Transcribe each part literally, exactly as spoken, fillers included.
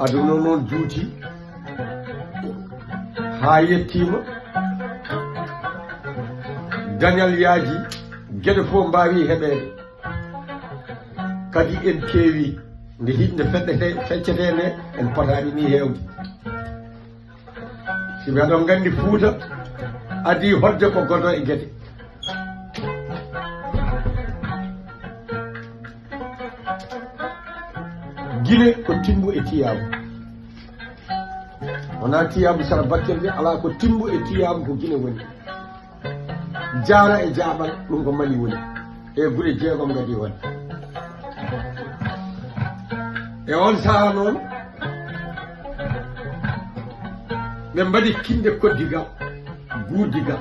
Aduna noon juuti haa yettiima, dañal yaaji, geɗe fof mbaawi heɓeede. Kadi en keewi nde hiɗnde feɗɗete feccete nde, en potaani ni heewde. Si ɓe ɗon nganndi Fuuta adii hoɗde ko godo e gete. Gine ko timbo e tiyaabu. Wonaa tiyaabu sara bakkere de, alaa, ko timbo e tiyaabu ko Gine woni. Jaara e jaaɓal, ɗum ko Mali woni. E gure jeegom ngadi won. E on sahaa noon, ɓe mbaɗi kinde koddigal, guurdigal.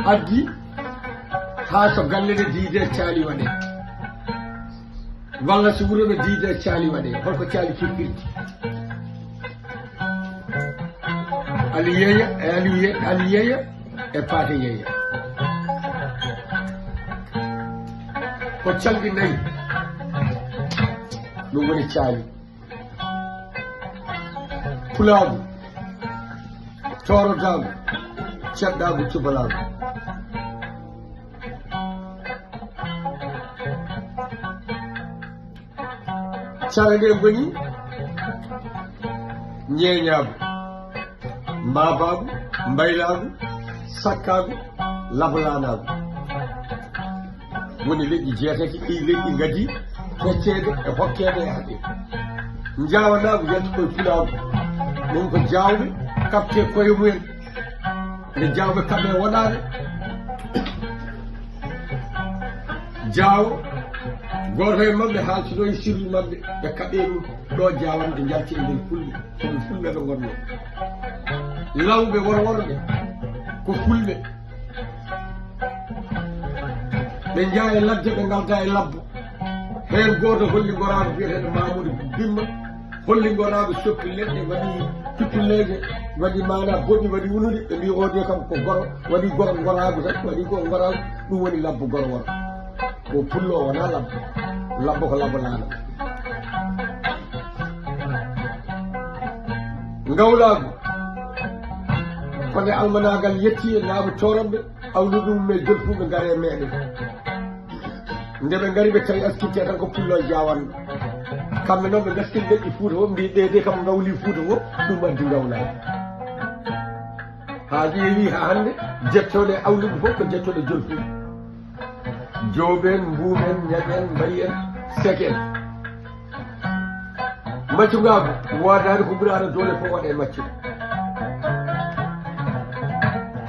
Addi haa so galle ɗe diide caali waɗe, walla so wuro ɓe diide caali waɗe. Holko caali firtirti? Aliyeya e Aliye-, Aliyeya e Paateyeya. Ko calɗi nayi. Ɗum woni caali. Pulaagu, toorodaagu, ceɗɗaagu, cubalaagu. Care ɗe ngoni ñeeñaagu, mbaabaagu, mbaylaagu, sakkaagu, labalaanaagu. Woni leƴƴi jeetati ɗi leƴƴi ngadi fecceede e hokkeede e haɗe. Njaawanaagu yalti koye pulaagu. Ɗum ko jaawɓe kaɓte koye mumen. Nde jaawɓe kaɓe woɗaade. Jaawo, gooto e maɓɓe haaltino e sirri maɓɓe, ɓe kaɓe ɗum. Ɗo jaawan ɓe njalti e nder fulɓe, ko ɓe fulɓe ɓe ngonno. Lawɓe worworɓe, ko fulɓe. Ɓe njaha e ladde, ɓe ngalda e labbo. Heen gooto holli ngoraagu biyeteeɗo Mamadou Dimma, holli ngoraagu, soppi leɗɗe, waɗi tuttuleeje, waɗi maana boɗi, waɗi unude. Ɓe mbi o de kam ko goro, waɗi goro ngoraagu tan, waɗi goro ngoraagu. Ɗum woni labbo goro woro. Ko pullo o wonaa labbo. Labbo ko labbo laana. Ngawlaagu. Ko nde almanaagal yetti e laamu tooranɓe, awlu ɗum e jolfuɓe ngare e meɗen. Nde ɓe ngari ɓe tawi askitte tan ko pullo e jawanno. Kamɓe noon ɓe gaskini leƴƴi Fuuta fof mbi ɗe de kam ngawli Fuuta fof, ɗum addi ngawlaagu. Haa ƴeewi haa hannde, jettooɗe awluɓe fof ko jettooɗe jolfuɓe. Jooben, mbuumen, ñañen, mbayen, seken. Maccungaagu woodaani ko ɓuraano doole fof waɗa e maccuɗo.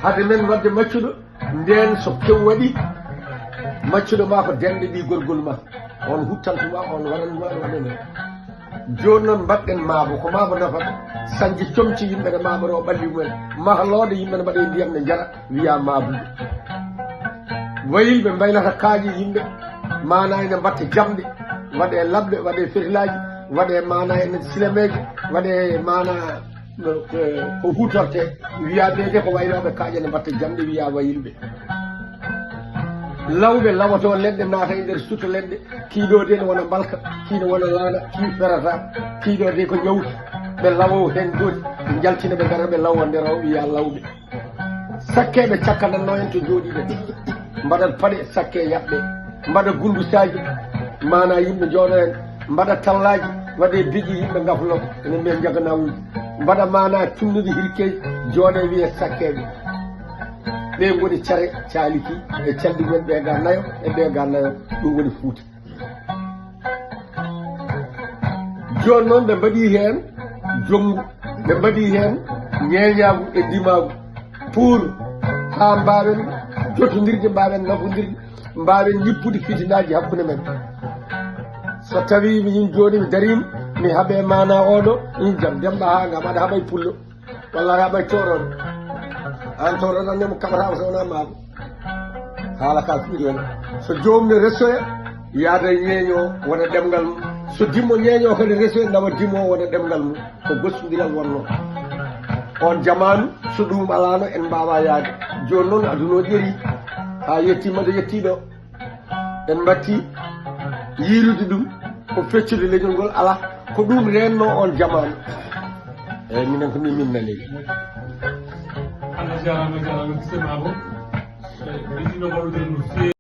Hade men waɗde maccuɗo, ndeen so kew waɗi, maccuɗo ma ko denɗe ɗi gorgol ma. On huttantuma, on waɗanuma, on waɗanuma. Jooni noon mbaɗɗen maabo, ko maabo nafata. Sañde comci yimɓe ne maabo ɗo ɓalli mumen. Mahalooɗe yimɓe ne mbaɗa e ndiyam ne njara, wiya maabuɓe. Wayilɓe mbaylata kaaƴe yimɓe, maana ene mbatta jamɗe, waɗe laɓɗe, waɗe fetilaaji, waɗe maana ene silameeje, waɗe maana no, eh, ko huutorte, wiya ɓe de ko waylooɓe kaaƴe ne mbatta jamɗe, wiya wayilɓe. Lawɓe lawoto leɗɗe, naata e nder suto leɗɗe, kii ɗo de ne wona mbalka, kii ne wona laana, kii ferata, kii ɗo de ko ñawtu. Ɓe lawo heen gooti, ɓe njaltina, ɓe ngara, ɓe lawo nder o, wiya lawɓe. Sakke ɓe cakkanatno en to jooɗiiɗen. Mbaɗat paɗe, sakke yaɓɓe. Mbaɗa gundusaaji, maana yimɓe njooɗo en. Mbaɗa tallaaji, waɗe beji, yimɓe ngaflo, ene mbiya njaganawuuji. Mbaɗa maana cunnuɗi hirkeeji, jooɗe wiye sakkeeɓe. Ɓe ngoni care caaliki e calɗi men ɓe ga nayo e ɓe ga nayo, ɗum woni Fuuta. Jooni noon ɓe mbaɗi heen jonngu, ɓe mbaɗi heen ñeeñaagu e ndimaagu pour haa mbaawen jotondirde, mbaawen nafondirde, mbaawen ñippude fitinaaji hakkunde men. So tawii miin jooni mi dariima, mi haɓe maana oɗo, miin jam Demba haa ngam aɗa haɓa e pullo. Wallaahi, a ɓay tooroɗo. Aan tooroɗo, aan nemo kaɓata o so wonaa maako. Haala ka fiiri on. So joomum ne resoya, yaada e ñeeño wona ɗemngal mum. So dimmo ñeeño kadi resoya, nawa dimmo wona ɗemngal mum. Ko gostondiral wonno. On jamaanu, so ɗum alaano, en mbaawa yaade. Jooni noon, aduna o ƴeri. Haa yettiima to yettii ɗo. En mbatti yiirude ɗum ko feccude leñol ngol alaa, ko ɗum reenno on jamaanu. Eyyi, minen ko min min nani. Allah jarama, jarama, bisema bo. Eyyi, ɓe ɗino waɗude no feewi.